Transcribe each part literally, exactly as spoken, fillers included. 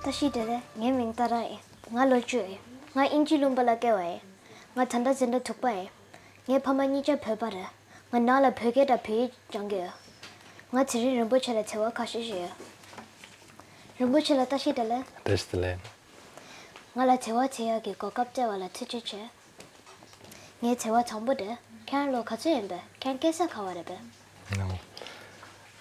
བཀྲ་ཤིས་བདེ་ལེགས། ངའི་མིང་ཏཱ་ར་ཡིན། ང་ལོ་བཅུ་ཡིན། ང་དབྱིན་ཇི་ལུང་པ་ལ་སྐྱེས་པ་ཡིན། ང་ད་ལྟ་འཛིན་གྲྭ་དྲུག་པ་ཡིན། ངའི་ཕ་མ་གཉིས་ཆ་བོད་པ་རེད། ང་ནང་ལ་བོད་སྐད་དང་བོད་ཡིག་སྦྱང་གི་ཡོད། ང་དེ་རིང་རིན་པོ་ཆེ་ལ་དྲི་བ་ཁ་ཤས་ཤིག་ཡོད། རིན་པོ་ཆེ་ལ་བཀྲ་ཤིས་བདེ་ལེགས། བཀྲ་ཤིས་བདེ་ལེགས། ང་ལ་དྲི་བ་དྲི་ཡག་གི་གོ་སྐབས་སྤྲད་པ་ལ་ཐུགས་རྗེ་ཆེ། ངའི་དྲི་བ་དང་པོ་དེ། ཁྱེད་རང་ལོ་ག་ཚོད་ཡིན་པས། ཁྱེད་རང་སྐྱེས་ས་ག་བ་རེད་པས།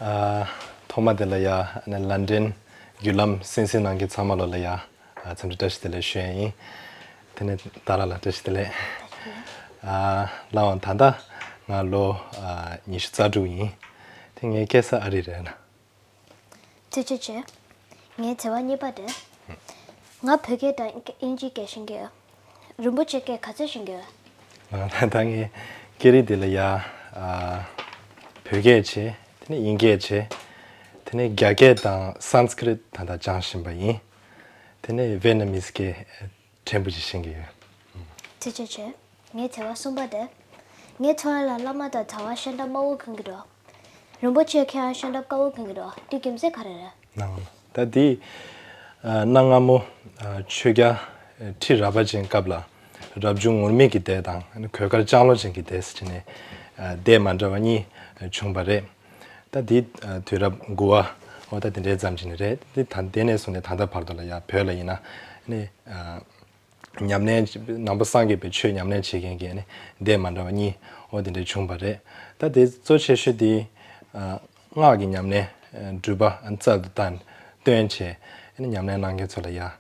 ཨ། ཐོག་མ་དེ་ལ་ཡ། ཨ་ནི་ལན་ཀྲན་བརྒྱུད་ལམ་གསན་གཟིགས་གནང་མཁན་ཚང་མ་ལོ་ལ་ཡ། ཨ། འཚམས་འདྲི་བཀྲ་ཤིས་བདེ་ལེགས་ཞུ་ཡ་ཡིན། དེ་ནས་ཏཱ་ར་ལ་བཀྲ་ཤིས་བདེ་ལེགས། ཨ། ལགས་འོང་། ད་ལྟ་ང་ལོ། ཨ། ཉི་ཤུ་རྩ་དྲུག་ཡིན། དེ་ངའི་སྐྱེས་ས་ཨ་རི་རེད་ན། ཐུགས་རྗེ་ཆེ། ངའི་དྲི་བ་གཉིས་པ་དེ། ང་བོད་སྐད་དང་དབྱིན་ཇི་སྐད་ཤེས་ཀྱི་ཡོད། རིན་པོ་ཆེ་སྐད་ག་ཚོད་ཤེས་ཀྱི་ཡོད། ཨ། ད་ལྟ་ངའི་སྐད་རིགས་དེ་ལ་ཡ། ཨ། བོད་སྐད་བྱས། དེ་ནས་དབྱིན་སྐད་བྱས། དེ་ནས་རྒྱ་སྐད་དང་སཾ་སྐྲྀཏ་ད་ལྟ་སྦྱང་བཞིན་པ་ཡིན། དེ་ནས་ཝེ་ཏ་ནམ་མི་སི་སྐད་ཕྲན་བུ་ཞིག་ཤེས་ཀྱི་ཡོད། ཐུགས་རྗེ་ཆེ། ངའི་དྲི་བ་གསུམ་པ་དེ། ངའི་ཚོར་བ་ལ་བླ་མ་དང་གྲྭ་པ་ཤ་འདབས་དམར་པོ་གྱོན་གྱི་འདུག་རིན་པོ་ཆེ་ཁྱེད་རང་ཤ་འདབས་དཀར་པོ་གྱོན་གྱི་འདུག་དེ་རྒྱུ་མཚན་ག་རེ་རེད། ནང་། ད་དེ། ཨ། གནའ་སྔ་མོ། ཨ། ཆོས་རྒྱལ་ཁྲི་རལ་པ་ཅན་སྐབས་ལ་རབ་བྱུང་ངུར་སྨྲིག་གི་སྡེ་དང་གོས་དཀར་ལྕང་ལོ་ཅན་གྱི་སྡེ་ཟེར་བྱས་ནས། ཨ། སྡེ་མ་འདྲ་བ་གཉིས་བྱུང་བ་རེད། ད་དེ། ཨ། དུས་རབས་དགུ་པ། འོ། ད་དེ་འདྲའི་ཙམ་ཅིག་ནས་རེད། དེ་ད་དེ་ནས་བཟུང་ནས་ད་ལྟ་བར་དུ་ལ་ཡ་བོད་ལ་ཡིན་ན་ནི། ཨ། ཉམས་ལེན། ནང་པ་སངས་རྒྱས་པའི་ཆོས་ཉམས་ལེན་བྱེད་མཁན་གྱི་ནི་སྡེ་མ་འདྲ་བ་གཉིས། འོ། དེ་འདྲ་བྱུང་བ་རེད། ད་དེ་གཙོ་ཆེ་ཤོས་དེ། ཨ། སྔགས་ཀྱི་ཉམས་ལེན་སྒྲུབ་པ་རྩལ་དུ་བཏོན་བྱས་ནི་ཉམས་ལེན་གནང་མཁན་ཚོ་ལ་ཡ། ཨ།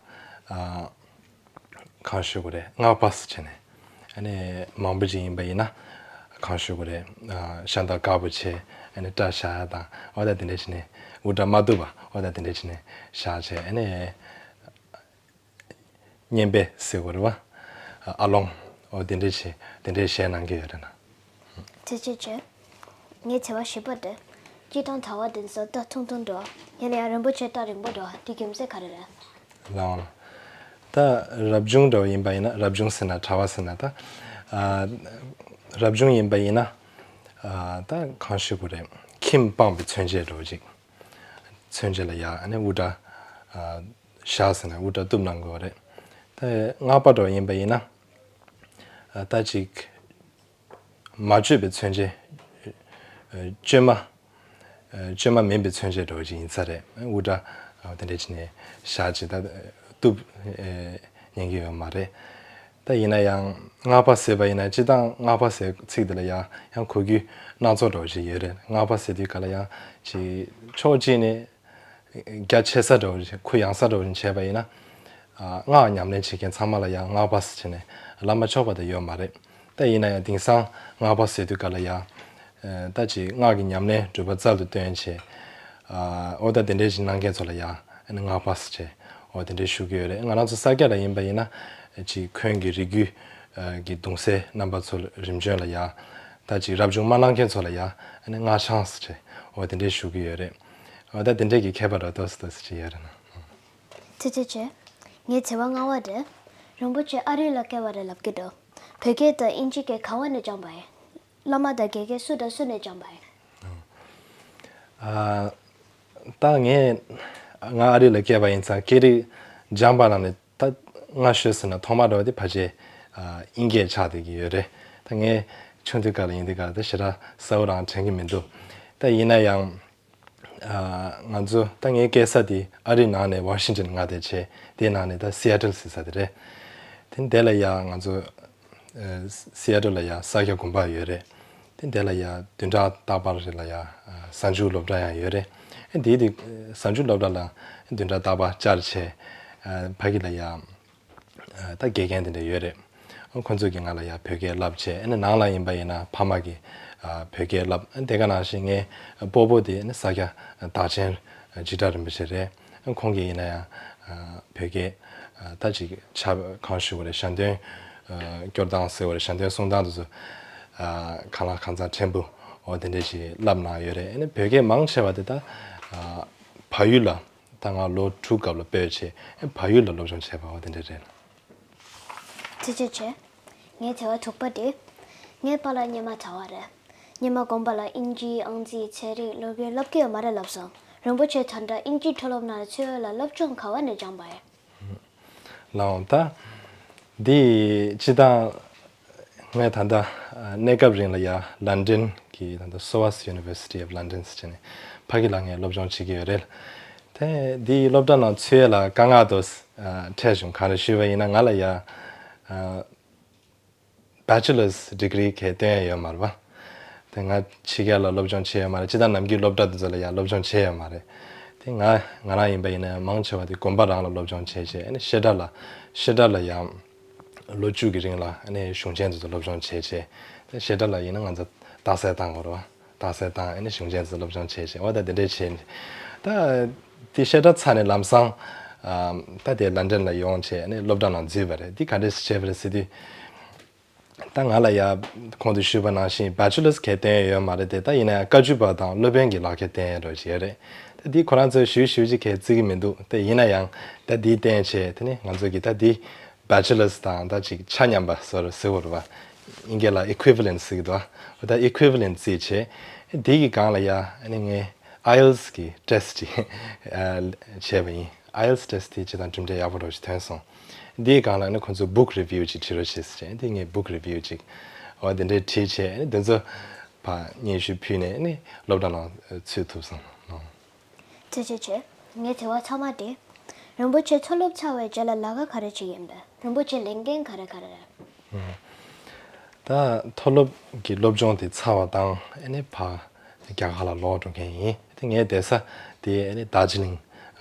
གང་ཞུ་དགོས་རེད། སྔགས་པ་ཟེར་བྱས་ནས། ཨ་ནི་མང་པོ་ཅིག་ཡིན་པ་ཡིན་ན། གང་ཞུ་དགོས་རེད། ཨ། ཤ་འདབས་དཀར་པོ་བྱས། ཨ་ནི་སྐྲ་བཞར་ཡ་དང་། འོ། ད་དེ་འདྲ་བྱས་ནས་དབུ་སྐྲ་མ་གཏུབ་པ། འོ། ད་དེ་འདྲ་བྱས་ནས་བཞར་བྱས། ཨ་ནི། སྙན་པའི་ཟེར་དགོས་རེད་པ། ཨ་ལོང་། འོ། དེ་འདྲས་བྱས། དེ་འདྲས་བྱས་གནང་གི་ཡོད་རེད་ན། ཐུགས་རྗེ་ཆེ། ངའི་དྲི་བ་བཞི་པ་དེ། སྤྱིར་བཏང་གྲྭ་པ་དེ་ཚོ་སྐྲ་ཐུང་ཐུང་འདུག་ཡིན་ན་ཡང་རིན་པོ་ཆེ་སྐྲ་རིང་པོ་འདུག་དེ་རྒྱུ་མཚན་ག་རེ་རེད། ལགས་འོང་། ད་རབ་བྱུང་འདྲ་བོ་ཡིན་པ་ཡིན་ན། རབ་བྱུང་ཟེར་ན་གྲྭ་པ་ཟེར་ན་ད། ཨ། རབ་བྱུང་ཡིན་པ་ཡིན་ན། ཨ། ད་གང་ཞུ་དགོས་རེད། ཁྱིམ་སྤངས་པའི་མཚོན་བྱེད་འདྲ་བོ་ཅིག་མཚོན་བྱེད་ལ་ཡ། ཨ་ནི་དབུ་སྐྲ། ཨ། བཞར་ཟེར་ན་དབུ་སྐྲ་གཏུབ་གནང་དགོས་པ་རེད། ད་སྔགས་པ་འདྲ་བ་ཡིན་པ་ཡིན་ན། ཨ། ད་ཅིག་མ་བཅོས་པའི་མཚོན་བྱེད། ཨ། བཅོས་མ། ཨ། བཅོས་མ་མིན་པའི་མཚོན་བྱེད་འདྲ་བ་ཅིག་ཡིན་ས་རེད། དབུ་སྐྲ། ཨ། དེ་འདྲ་བྱས་ནས་བཞར་བྱས། ད་གཏུབ། ཨ། ཉན་གྱི་ཡོད་མ་རེད། ད་ཡིན་ན་ཡང་སྔགས་པ་ཟེར་བ་ཡིན་ན། སྤྱིར་བཏང་སྔགས་པ་ཟེར་ཚིག་དེ་ལ་ཡང་ཡང་གོ་རྒྱུ་སྣ་ཚོགས་འདྲ་བོ་ཞིག་ཡོད་རེད། སྔགས་པ་ཟེར་དུས་ག་ལ་ཡང་ཅིག་ཕྱོགས་གཅིག་ནས་རྒྱ་ཆེ་ས་འདྲ་བོ་ཞིག་གུ་ཡངས་ས་འདྲ་བོ་ཞིག་བྱས་པ་ཡིན་ན། ཨ། སྔགས་ཉམས་ལེན་བྱེད་མཁན་ཚང་མ་ལ་ཡང་སྔགས་པ་ཟེར་བྱས་ནས་ལབ་མ་ཆོག་པ་དེ་ཡོད་མ་རེད། ད་ཡིན་ན་ཡང་དེང་སང་སྔགས་པ་ཟེར་དུས་ག་ལ་ཡང་། ཨ། ད་ཅིག་སྔགས་ཀྱི་ཉམས་ལེན་སྒྲུབ་པ་རྩལ་དུ་བཏོན་བྱས། ཨ། འོ། ད་དེ་འདྲས་ཞིག་གནང་མཁན་ཚོ་ལ་ཡང་ཨ་ནི་སྔགས་པ་ཟེར་བྱས། འོ། དེ་འདྲས་ཞུ་གི་ཡོད་རེད། ང་རང་ཚོ་ས་སྐྱ་ལ་ཡིན་པ་ཡིན་ན། ཅིག་འཁོན་གྱི་རིགས་རྒྱུད་ཀྱི་གདུང་སྲས་རྣམ་པ་ཚོ་རིམ་བྱོན་ལ་ཡ། ད་ཅིག་རབ་བྱུང་མ་གནང་མཁན་ཚོ་ལ་ཡ་ཨ་ནི་སྔགས་འཆང་ཟེར་བྱས། འོ། དེ་འདྲས་ཞུ་གི་ཡོད་རེད། འོ། ད་དེ་འདྲས་ཀྱི་ཁྱད་པར་ར་ཏོག་ཙམ་ཏོག་ཙམ་ཅིག་ཡོད་རེད་ན། ཐུགས་རྗེ་ཆེ། ངའི་དྲི་བ་ལྔ་པ་དེ། རིན་པོ་ཆེ་ཨ་རི་ལ་སྐྱེས་པ་རེད་ལབ་ཀྱི་འདུག་བོད་སྐད་དང་དབྱིན་ཇི་སྐད་ག་བ་ནས་སྦྱངས་པ་ཡིན། བླ་མ་དང་དགེ་རྒན་སུ་དང་སུ་ནས་སྦྱངས་པ་ཡིན། ཨ། ད་ངས། ང་ཨ་རི་ལ་སྐྱེས་པ་ཡིན་ཙང་སྐད་རིགས་སྦྱངས་པ་ནང་ནས་ད་སྔ་ཤོས་ཟེར་ན་ཐོག་མ་འདྲ་བ་དེ་ཕལ་ཆེར། ཨ། དབྱིན་སྐད་ཆགས་བསྡད་ཀྱི་ཡོད་རེད། ད་ངས་ཆུང་དུས་སྐབས་ལ་ཡིན་དུས་སྐབས་ལ་ད་ཞེ་དྲག་གསལ་པོ་རང་དྲན་གྱི་མི་འདུག་ད་ཡིན་ན་ཡང་། ཨ། ང་ཚོ་ད་ངའི་སྐྱེས་ས་དེ་ཨ་རིའི་ནང་ནས་ཝ་ཤིང་ཊོན་མངའ་སྡེ་བྱས། དེའི་ནང་ནས་ད་སི་ཨེ་ཊལ་ཟེར་ས་དེ་རེད། དེ་འདི་ལ་ཡ་ང་ཚོ། ཨ། སི་ཨེ་ཊལ་ལ་ཡ་ས་སྐྱ་དགོན་པ་ཡོད་རེད། དེ་འདི་ལ་ཡ་བདུན་ཕྲག་རྟག་པར་རེ་ལ་ཡ། ཨ། གཟའ་མཇུག་སློབ་གྲྭ་ཡང་ཡོད་རེད། ཨ། དེའི་དེ་གཟའ་མཇུག་སློབ་གྲྭ་ལ་བདུན་ཕྲག་རྟག་པར་བཅར་བྱས། ཨ། ཕ་གི་ལ་ཡ། ཨ། ད་དགེ་རྒན་དེ་འདྲ་ཡོད་རེད། ཁོང་ཚོས་ཀྱིས་ང་ལ་ཡ་བོད་སྐད་བསླབ་བྱས། ཨ་ནི་ནང་ལ་ཡིན་པ་ཡིན་ན་ཕ་མ་གིས། ཨ། བོད་སྐད་བསླབ། ཨ། དེ་ག་ནང་བཞིན་ངའི་སྤོ་བོ་དེ་ནི་ས་སྐྱ་བདག་ཆེན་འཇིགས་བྲལ་རིན་པོ་ཆེ་རེད། ཁོང་གིས་ཡིན་ན་ཡང་། ཨ། བོད་སྐད། ཨ། ད་ཅིག་ཆ་གང་ཞུ་དགོས་རེད། ཞལ་འདོན། ཨ། སྐྱོར་སྟངས་ཟེར་དགོས་རེད། ཞལ་འདོན་གསུང་སྟངས་དེ་ཚོ། ཨ། གང་ལ་གང་འཚམ་ཕྲན་བུ། འོ། དེ་འདྲ་ཞིག་བསླབ་གནང་ཡོད་རེད། ཨ་ནི་བོད་སྐད་མང་ཆེ་བ་དེ་ད། ཨ། བལ་ཡུལ་ལ། ད་ང་ལོ་དྲུག་སྐབས་ལ་སྤོས་བྱས། ཨ། བལ་ཡུལ་ལ་སློབ་སྦྱོང་བྱས་པ། འོ། དེ་འདྲ་རེད། ཐུགས་རྗེ་ཆེ། ངའི་དྲི་བ་དྲུག་པ་དེ། ངའི་པཱ་ལགས་སྔོན་མ་གྲྭ་པ་རེད། སྔོན་མ་དགོན་པ་ལ་དབྱིན་ཇི། ཨང་རྩིས། ཚན་རིག་སློབ་དཔོན་བསླབ་ཀྱི་ཡོད་མ་རེད་ལབ་སོང་། རིན་པོ་ཆེ་ད་ལྟ་དབྱིན་ཇིའི་མཐོ་སློབ་ནང་ཚུད་ཡས་ལ་སློབ་སྦྱོང་ག་བ་ནས་སྦྱངས་པ་ཡིན། ལགས་འོང་། ད་འདི་སྤྱིར་བཏང་ངས་ད་ལྟ་གནས་སྐབས་རིང་ལ་ཡ་ལན་ཌན་གྱི་ད་ལྟ་Soas University of London ཟེར་ནས་ཕ་གི་ལ་ངས་སློབ་སྦྱོང་བྱེད་ཀྱི་ཡོད་རེད། དེ་འདིའི་སློབ་གྲྭ་ནང་ཚུད་ཡས་ལ་དཀའ་ངལ་དུ་འཕྲད་བྱུང་། གང་རེད་ཞུས་པ་ཡིན་ན། ང་ལ་ཡ་Bachelor's degree གས་ཐོན་ཡས་ཡོད་མ་རེད་པ། དེ་ང་ཕྱི་རྒྱལ་ལ་སློབ་སྦྱོང་བྱས་ཡོད་མ་རེད། སྤྱིར་བཏང་ནམ་རྒྱུན་སློབ་གྲྭ་དེ་ཚོ་ལ་ཡང་སློབ་སྦྱོང་བྱས་ཡོད་མ་རེད། དེ་ང་ང་རང་ཡིན་པ་ཡིན་ན་མང་ཆེ་བ་དེ་དགོན་པ་རང་ལ་སློབ་སྦྱོང་བྱས་བྱས། ཨ་ནི་བཤད་གྲྭ་ལ་བཤད་གྲྭ་ལ་ཡང་ལོ་བཅུ་གི་རིང་ལ་ཨ་ནི་གཞུང་ཆེན་དེ་ཚོ་སློབ་སྦྱོང་བྱས་བྱས། དེ་བཤད་གྲྭ་ལ་ཡིན་ན་ང་ཚོ་རྟགས་གསལ་བཏང་དགོས་རེད་པ། རྟགས་གསལ་བཏང་། ཨ་ནི་གཞུང་ཆེན་དེ་ཚོ་སློབ་སྦྱོང་བྱས་བྱས། འོ་ད་དེ་འདྲས་བྱས་ནས། ད་དེ་བཤད་གྲྭ་ཚར་ནས་ལམ་སང་ཨ་ད་དེ་ལན་ཌན་ལ་ཡོང་བྱས་ཨ་ནི་སློབ་གྲྭ་ནང་འཛུལ་བ་རེད། དེ་ག་འདྲས་བྱས་པ་རེད་ཟེར་དུས། ད་ང་ལ་ཡ་གོང་དུ་ཞུས་པ་ནང་བཞིན་Bachelor's གས་ཐོན་ཡས་ཡོད་མ་རེད་དེ། ད་ཡིན་ན་ཡང་བཀའ་བརྒྱུད་པ་དང་སློབ་དཔོན་གྱི་ལག་ཁྱེར་ཐོན་ཡས་འདྲ་བོ་ཞིག་ཡོད་རེད། ད་འདི་ཁོ་རང་ཚོས་ཞུ་ཞུ་ཅིག་གས་བརྩི་གི་མི་འདུག་དེ་ཡིན་ན་ཡང་ད་འདི་བསྟན་བྱས། དེ་ནི་ང་ཚོ་གི་ད་འདི་Bachelor's དང་ད་ཅིག་ཆ་མཉམ་པ་ཟེར་ཟེར་བ་རེད་པ། ཨིན་སྐད་ལ་equivalent ཟེར་གི་འདུག་ད་equivalent བརྩིས་བྱས། འདི་གི་སྒང་ལ་ཡ་ཨ་ནི་ངས་IELTS གི་test ཅིག་བྱས་པ་ཡིན། IELTS test དེ་ཅིག་དང་གྲུབ་འབྲས་ཡག་པོ་འདྲ་བོ་ཞིག་ཐོན་སོང་། འདིའི་སྒང་ལ་ནི་ཁོང་ཚོས་book review ཅིག་བྲིས་རོགས་བྱེད་ཟེར་བྱས། འདི་ངས་book review ཅིག་འོ་དེ་འདྲས་བྲིས་བྱས། ཨ་ནི་དེ་ཚོ་ཕར་སྙན་ཞུ་ཕུལ་ནས་ཨ་ནི་སློབ་གྲྭ་ནང་ཚུད་ཐུབ་སོང་། ཐུགས་རྗེ་ཆེ། ངའི་དྲི་བ་ཚང་མ་དེ། རིན་པོ་ཆེ་མཐོ་སློབ་ཚར་བའི་རྗེས་ལ་ལས་ཀ་ག་རེ་བྱེད་ཀྱི་ཡིན་པས། རིན་པོ་ཆེ་ལས་འགན་ག་རེ་ག་རེ་རེད། ད་མཐོ་སློབ་ཀྱི་སློབ་སྦྱོང་དེ་ཚར་བ་དང་ཨ་ནི་ཕར་རྒྱ་གར་ལ་ལོག་འགྲོ་མཁན་ཡིན། དེ་ངའི་བསྡད་ས་དེ་ཨ་ནི་རྡོ་རྗེ་གླིང་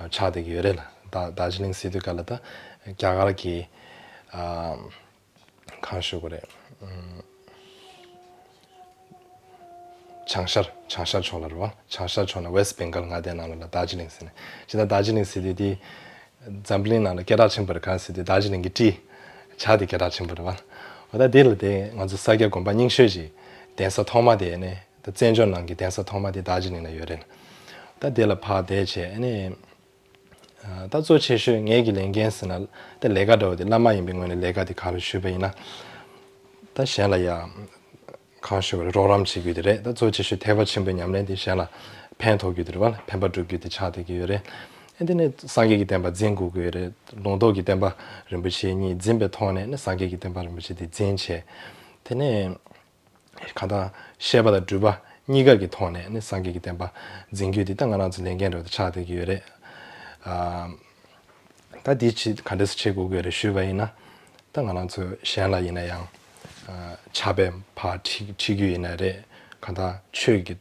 ཆགས་བསྡད་ཀྱི་ཡོད་རེད་ལ། ད་རྡོ་རྗེ་གླིང་ཟེར་དུས་སྐབས་ལ་ད་རྒྱ་གར་གྱི་ཨ་གང་ཞུ་དགོས་རེད། ཨམ། བྱང་ཤར་བྱང་ཤར་ཕྱོགས་ལ་རེད་པ། བྱང་ཤར་ཕྱོགས་ན་West Bengal མངའ་སྡེའི་ནང་ལ་ལ་རྡོ་རྗེ་གླིང་ཟེར་ནས། ཅི་ད་རྡོ་རྗེ་གླིང་ཟེར་དུས་དེ་འཛམ་གླིང་ནང་ལ་སྐད་གྲགས་ཆེན་པོ་རེད། གང་ཟེར་དུས་རྡོ་རྗེ་གླིང་གི་སྤྲིན་ཆགས་དེ་སྐད་གྲགས་ཆེན་པོ་རེད་པ། འོ་ད་དེ་ལ་དེ་ང་ཚོ་ས་སྐྱ་དགོན་པ་རྙིང་ཤོས་ཀྱི་གདན་ས་ཐོག་མ་དེ་ནི་ད་བཙན་བྱོལ་ནང་གི་གདན་ས་ཐོག་མ་དེ་རྡོ་རྗེ་གླིང་ལ་ཡོད་རེད། ད་དེ་ལ་ཕར་བསྡད་བྱས་ཨ་ནི། ད་གཙོ་ཆེ་ཤོས་ངེད་ཀྱི་ལས་འགན་ཟེར་ན་ད་ལས་ཀ་འདྲ་བོ་དེ། བླ་མ་ཡིན་པའི་ངོས་ནས་ལས་ཀ་དེ་ག་རེ་ཞུས་པ་ཡིན་ན། ད་གཞན་ལ་ཡ་གང་ཞུ་དགོས་རེད། རོགས་རམ་བྱེད་རྒྱུ་དེ་རེད། ད་གཙོ་ཆེ་ཤོས་ཐེག་པ་ཆེན་པོའི་ཉམས་ལེན་དེ་གཞན་ལ་ཕན་ཐོགས་རྒྱུ་དེ་རེད་པ། ཕན་པ་སྒྲུབ་རྒྱུ་དེ་ཆགས་བསྡད་ཀྱི་ཡོད་རེད། ཨ་དེ་ནས་སངས་རྒྱས་ཀྱི་བསྟན་པ་འཛིན་དགོས་ཀྱི་ཡོད་རེད། ལུང་རྟོགས་ཀྱི་བསྟན་པ་རིན་པོ་ཆེ་གཉིས་འཛིན་པའི་ཐོག་ནས་ནི་སངས་རྒྱས་ཀྱི་བསྟན་པ་རིན་པོ་ཆེ་དེ་འཛིན་བྱས། དེ་ནས། གང་ལྟར་བཤད་པ་དང་སྒྲུབ་པ་གཉིས་ཀ་གི་ཐོག་ནས་ནི་སངས་རྒྱས་ཀྱི་བསྟན་པ་འཛིན་རྒྱུ་དེ་ད་ང་རང་ཚོ་ལས་འགན་འདྲ་བོ་དེ་ཆགས་བསྡད་ཀྱི་ཡོད་རེད། ཨ། ད་འདི་ཅི་ག་འདྲས་སེ་བྱེད་དགོས་ཀྱི་ཡོད་རེད་ཞུས་པ་ཡིན་ན། ད་ང་རང་ཚོ་གཞན་ལ་ཡིན་ན་ཡང་ཨ་ཕྱག་དཔེ་ཕར་ཁྲིད་ཁྲིད་རྒྱུ་ཡིན་ན་རེད། གང་ལྟར་ཆོས་ཀྱི་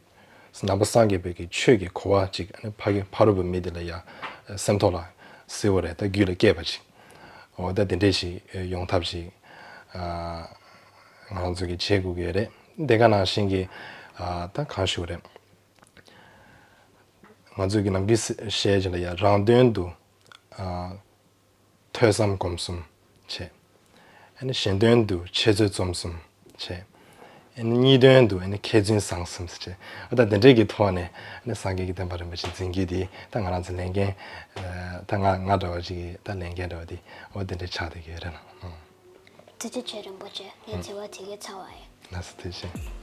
ནང་པ་སངས་རྒྱས་པའི་གི་ཆོས་ཀྱི་གོ་བ་ཅིག་ཨ་ནི་ཕ་གི་ཕ་རོལ་པོ་མི་དེ་ལ་ཡང་སེམས་ཐོག་ལ་གཟིགས་པ་རེད། ད་རྒྱུད་ལ་སྐྱེས་པ་ཅིག་འོ་ད་དེ་འདྲས་ཞིག་ཡོང་ཐབས་ཤིག་ཨ་ང་རང་ཚོ་གིས་བྱེད་དགོས་ཀྱི་ཡོད་རེད། དེ་ག་ནང་བཞིན་གྱི་ཨ་ད་གང་ཞུ་དགོས་རེད། ང་ཚོ་གི་ནམ་རྒྱུན་བཤད་ཀྱི་ལ་ཡ་རང་དོན་དུ་ཨ་ཐོས་བསམ་སྒོམ་གསུམ་བྱས། ཨ་ནི་གཞན་དོན་དུ་འཆད་རྩོད་རྩོམ་གསུམ་བྱས། ཨ་ནི་གཉིས་དོན་དུ་ཨ་ནི་མཁས་བཙུན་བཟང་གསུམ་བྱས། ཨ་ད་དེ་འདྲས་ཀྱི་ཐོག་ནས་ཨ་ནི་སངས་རྒྱས་ཀྱི་བསྟན་པ་རིན་པོ་ཆེ་འཛིན་རྒྱུ་དེ་ད་ང་རང་ཚོ་ལས་འགན་ཨ་ད་ང་ང་འདྲ་བ་ཅིག་གི་ད་ལས་འགན་འདྲ་བ་དེ་འོ་དེ་འདྲས་ཆགས་བསྡད་ཀྱི་ཡོད་རེད་ལ། ཐུགས་རྗེ་ཆེ་རིན་པོ་ཆེ། ངའི་དྲི་བ་དེ་གའི་ཚར་བ་ཡིན། ལགས་སོ། ཐུགས་རྗེ་ཆེ།